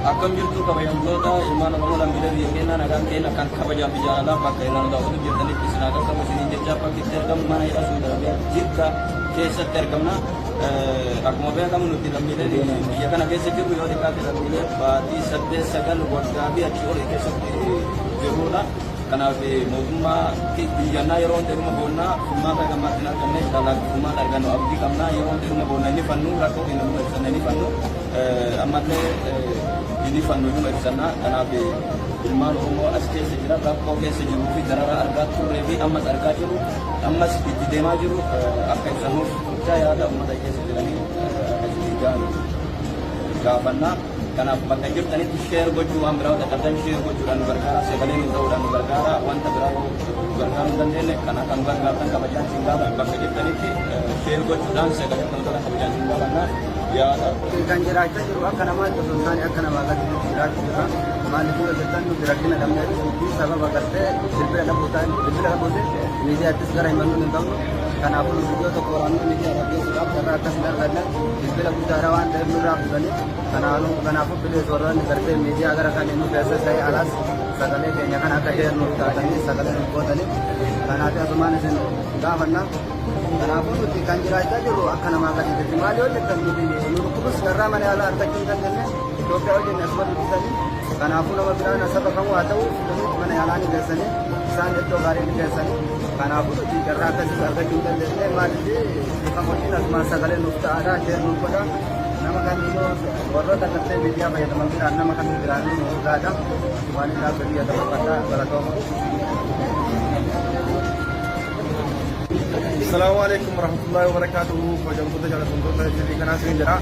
Akkam jirtu kabajamtoota ilmaan Oromoo lammiilee biyya keenyaa, nagaan keenya kan kabajaa fi jaalalaa bakka irraa nu daawwatu jirtanitti isin haa qaqqabu isiniin jecha, bakki itti argamu mana hidhaa Suudi Arabiyaa Jidda keessatti argamna. Akkuma beekamu nuti lammiileen biyya kana keessa jirru yoo xiqqaate lammiilee baatii 8, 9, waggaa fi achii olii keessatti jirrudha. Kanaaf mootummaa biyyannaa yeroo hunda dhuma boonnaa, furmaata gammaatti hin arganne. Inshallah furmaata argannu abdii qabna. Yeroo hunda dhuma boonna, inni fannu rakkoo keenya numa ibsanna, inni fannu ammallee inni fannu numa ibsanna. Kanaaf ilmaan Oromoo as keessa jira, rakkoo keessa jiruu fi dararaa argaa turree fi ammas argaa jiru, ammas itti deemaa jiru akka ibsannuuf guddaa yaada uummata keessa jiranii akkasitti gaanu gaafannaa. Kanaaf bakka jirtanitti share gochuu, waan biraa dadhabdan share gochuudhaan nu gargaara. Sagalee nu ta'uudhaan nu gargaara. Wanta biraa nu gargaaruu hin dandeenye kana kan gargaartan kabajaan siin gaafa bakka jirtanitti share gochuudhaan sagalee kan ta'an kabajaan siin gaafanna yaada. Kan jiraachaa jiru akka namaatti osoo hin taane akka namaa gaditti jiraachaa jira. Maaliif yoo jettan, nuti rakkina dhabnee fi sababa gartee bilbila dhabuutaan, bilbila dhabuutiin miidiyaattis gara himannuu hin qabnu. Kanaafuu nuti iddoo tokko waraannee miidiyaadhaaf geessuudhaaf carraa akkas hin arganne. Bilbila guddaadha waan ta'eef nurraa fuudhanii. Kanaafuu bilees warroonni gartee miidiyaa gara kamiinuu keessas ta'e alas sagalee keenya kana akka heernuuf taatanii sagalee nuuf gootanii kanaaf asumaan isin gaafanna. Kanaafuu nuti kan jiraachaa jirru akka namaa gadiitti. Maal yoo jettan, nuti nu dhukkubus carraa mana yaalaa argachuu hin dandeenye. Itoophiyaa hojjenne asuma dubbisanii. Kanaafuu nama biraan saba kamuu haa ta'u fidanii mana yaalaa ni geessanii, isaan iddoo gaarii ni geessanii. Kanaafuu nuti carraa akkasii argachuu hin dandeenye. Maaliif kan wajjin asumaan sagalee nuuf ta'aadha, share nuuf godha. Nama kamiinuu warroota gartee miidiyaa fayyadaman biraan, nama kamii biraan nu gaadha. Waan inni akka biyya taphataa galatooma. Assalamu alaikum warahmatullahi wabarakatuhu. Kabajamtoota, jaallatamtoota jirrii kanaa isin jedha.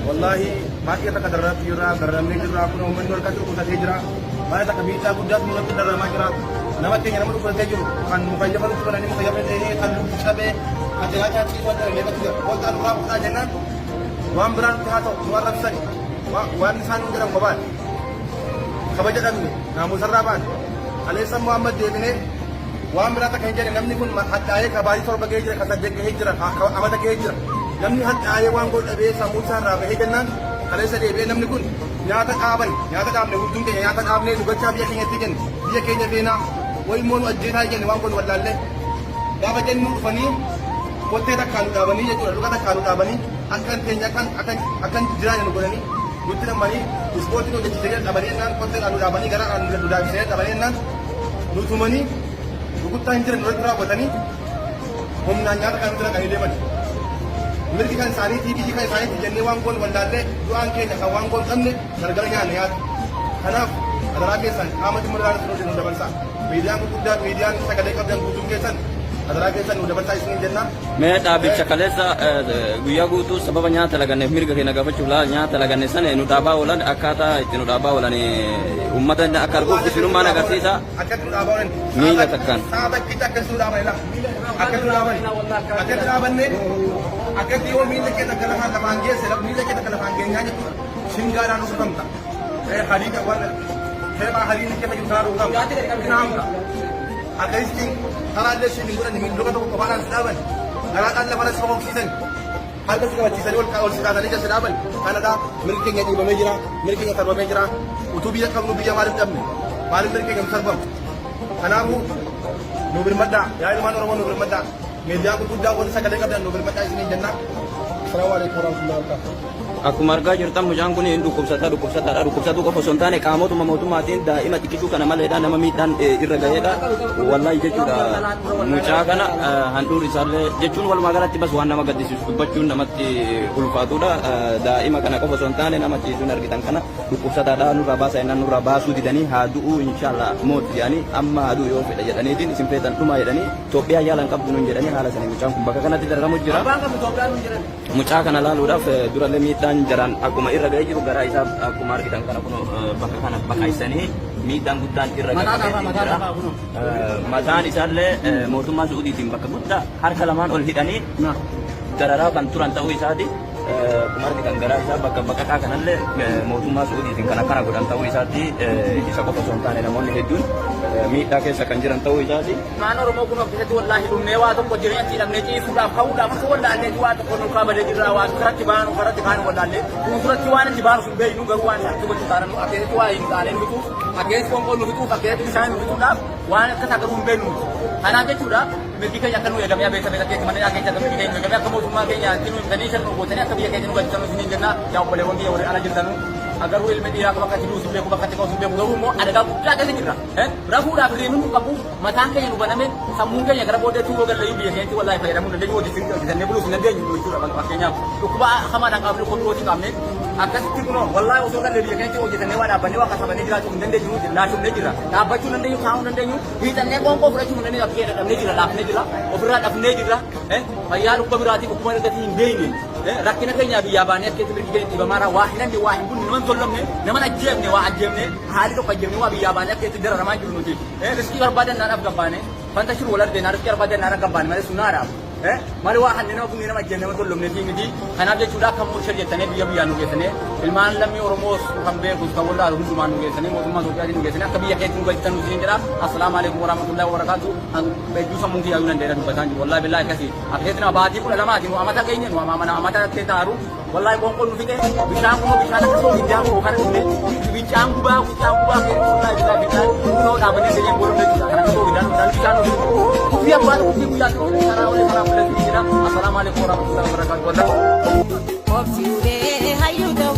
Wallaahi baay'ee takka dararaatti jirra, dararamnee jirra. Kun uummanni harkatti dhukkubsatee jira. Baay'ee takka miidhaa guddaatu nurratti dararamaa jira. Nama keenya nama dhukkubsatee jiru kan mukayyafa nutti bananii mukayyafa ta'ee, kan lubbu cabee, kan jiraachaa ciisuu adda meeqatu jira. Kottaa nurraa fuudhaa jennaan waan biraan nutti haa ta'u nu arrabsani. Waan isaan nu jedhan kophaan. Kabaja dhabne, naamusarraa baane. Kaleessa immoo amma deebinee waan biraa takka hin jedhe. Namni kun hadhaa'ee ka baatii 7 gahee jira, ka 8 gahee jira, ka amata gahee jira. Namni hadhaa'ee waan godhu dhabee sammuu isaa irraa bahee jennaan kaleessa deebi'ee namni kun nyaata dhaaban, nyaata dhaabne, hundumti keenya nyaata dhaabnee nu gachaa biyya keenyatti jenne, biyya keenya seenaa wayi immoo nu ajjeesaa jenne, waan godhu wallaallee gaafa jennu dhufanii kottee takkaa nu dhaabanii jechuudha, luka takkaa nu dhaabanii akka hin teenye, akka hin jiraanne nu godhanii nutti nammanii, ispoortiin hojjechiisanii dadhabanii jennaan kotteedhaan nu dhaabanii, garaadhaan nu daabisanii dadhabanii jennaan nu tumanii, rukuttaa hin jiran nurratti raawwatanii, humnaan nyaata kan nutti naqanii deeman. Mirgi kan isaaniitii, biyyi kan isaaniitii jennee waan goon wallaallee, du'aan keenya kan waan goon dhabne galgala nyaanne nyaata. Kanaaf adaraa keessan qaama dhimma ilaalu nu dabarsaa. Miidiyaan gurguddaa, miidiyaan sagalee qabdan guutuun keessan adaraa keessan nu dabarsaa isiniin jenna. Mee dhaabicha kaleessa guyyaa guutuu sababa nyaata laganneef mirga keenya gaafachuuf nyaata laganne sana nu dhaabaa oolan, akkaataa itti nu dhaabaa oolan uummata akka arguuf isinummaan agarsiisa. Akkatti nu dhaabaa oolan. Miila takkaan. Sa'a takkitti akkatti nu dhaaban ilaa. Akkatti nu dhaaban. Akkatti dhaabanne, akkatti yoo miila kee takka lafaan lafaan geesse, miila kee takka lafaan geenyaa jechuudha. Shingaadhaan rukutamta. Hadiida waan teephaa hadiidni keessa jiru sanaa rukutamta. Naamta. Akkasitti karaa illee siin hin godhan, luka tokko qofaadhaan si dhaaban. Garaadhaan lafarra si kokoksiisan. Harka si qabachiisanii ol ol si kaasanii si dhaaban. Kanadha, mirgi keenya dhiibamee jira. Mirgi keenya sarbamee jira. Utuu biyya qabnu biyya maaliif dhabne? Maaliif mirgi keenya nu sarbamu? Kanaafuu nu birmadhaa. Yaa ilmaan Oromoo, nu birmadhaa. Miidiyaa gurguddaa warri sagalee qabdan nu birmadhaa isiniin jenna. Assalaamu alaikum warahmatullahi wabarakatuh. Akkuma argaa jirtan mucaan kun hin dhukkubsata, dhukkubsataadha. Dhukkubsatuu qofa osoo hin taane qaamotuma mootummaatiin daa'ima xiqqishuu kana maleedha nama miidhaan irra gaheedha. Wallaahi jechuudha, mucaa kana handhuurri isaallee jechuun walumaa galatti bas waan nama gaddisiisu dubbachuun namatti ulfaatudha. Daa'ima kana qofa osoo hin taane nama ciisuun argitan kana dhukkubsataadha. Nurraa baasaa jennaan nurraa baasuu didanii, haa du'uu inshaallah moot jedhanii, amma haa du'u yoo fedha jedhaniitiin, isin feetan dhumaa jedhanii, Itoophiyaa yaala hin qabdu nuun jedhanii, haala sanii mucaan kun bakka kanatti dararamu jira. Mucaa kana laaluudhaaf durallee miidhaan jaraan akkuma irra ga'ee jiru, garaa isaa akkuma argitan kana kun bakka kana baqaysanii miidhaan guddaan irra ga'ee jira. Mataan isaallee mootummaa Su'uudiitiin bakka guddaa harka lamaan ol hidhanii dararaa kan turan ta'uu isaati. Akkuma argitan garaa isaa bakka baqataa kanallee mootummaa Suudiitiin kan akkana godhan ta'uu isaatti isa qofa osoo hin taane namoonni hedduun miidhaa keessa kan jiran ta'uu isaati. Ilmaan Oromoo kun of keessatti wallaahi dhumnee waa tokko jireenya itti hidhamnee ciisuudhaaf ka'uudhaaf osoo wallaallee waa tokko nurkaa badee jirra waa karatti baanu karatti kaanu wallaallee fuulduratti waan itti baanu hin beeknu garuu waan itti gochuu taananu akkeessatti waa hin xaalee nu fixuuf akkeessi qoonqoo nu fixuuf akkeessatti bishaan nu fixuudhaaf waan akka isaa garuu hin beeknu. Kanaaf jechuudha mirgi keenya akka nu eegamee abeessa beessa keessa mana keessa akka mirgi keenya nu eegamee akka mootummaa keenya itti nu himtanii shan nu gootanii akka biyya keenya nu galchitanu isiniin jenna. Yaa obboleewwan kiyya warri ala jirtanu, garuu ilmi dhiiraa bakka itti duusu hin beeku, bakka itti ka'us hin beeku, garuu immoo adagaa guddaa keessa jirra. Rafuudhaaf hirriibni nu qabu, mataan keenya nu baname, sammuun keenya gara booddeetti yoo galle biyya keenyatti wallaahi fayyadamuu hin dandeenyu, hojii hojjetannee buluus hin dandeenyu jechuudha. Fakkeenyaaf dhukkuba hamaadhaan qabne, dhukkuba birootii qabne akkasitti kunoo wallaahi osoo galle biyya keenyatti hojjetannee waa dhaabbannee waa kasabannee jiraachuu hin dandeenyu, laashumnee jirra. Dhaabbachuu hin dandeenyu, taa'uu hin dandeenyu, hiixannee qoonqoo fudhachuu hin dandeenyu, akka keenya dadhabnee jirra, laafnee jirra, ofirraa dhabnee jirra. Fayyaa dhukkuba biraatii dhukkuba argatii hin beekne. Rakkina keenya biyyaa baanee as keessatti mirgi keenya dhiibamaara, waa hin hanne, waa hin bunne, nama hin tollamne, nama hin ajjeefne, waa ajjeefne haalli tokko ajjeefne waa biyyaa baanee akka keessatti dararamaa jiru nuti. Riskii barbaadannaa gabbaane fanta shiru wal argee riskii barbaadannaa gabbaane malee sunnaadhaaf. Malee waa hanne, nama bunne, nama ajjeefne, nama tollamne fi miti. Kanaaf jechuudha akka shar jettanii biyya biyyaan nu geessanii, ilmaan lammii Oromoos kan beekus kan wallaalu hundumaan nu geessanii, mootummaa Itoophiyaatiin nu geessanii akka biyya keetti nu galchitan nu siin jedha. Assalaamu alaikum warahmatullahi wabarakatuh. Hedduu sammuun kiyyaa danda'eera dubbataa jiru. Wallaahi billaahi akkasii. Akkasitti nama baatii 12ti nu amata keenya nu amana amata keessa haaru. Wallaahi qoonqoon nu fixe, bishaan kunoo bishaan akka soo hiddaan koo kana dhufne bishaan gubaa, bishaan gubaa keessa wallaahi billaahi bishaan kunoo dhaabannee seenee booluu jechuudha. Kana akka soo hiddaan dhufnaan bishaan nu fixe. Kufii abbaa kufii guyyaa tokko karaa olii karaa mul'atu jira. Assalaamu alaikum warahmatullahi wabarakatuh. Wallaahi. Obsiulee hayyuu.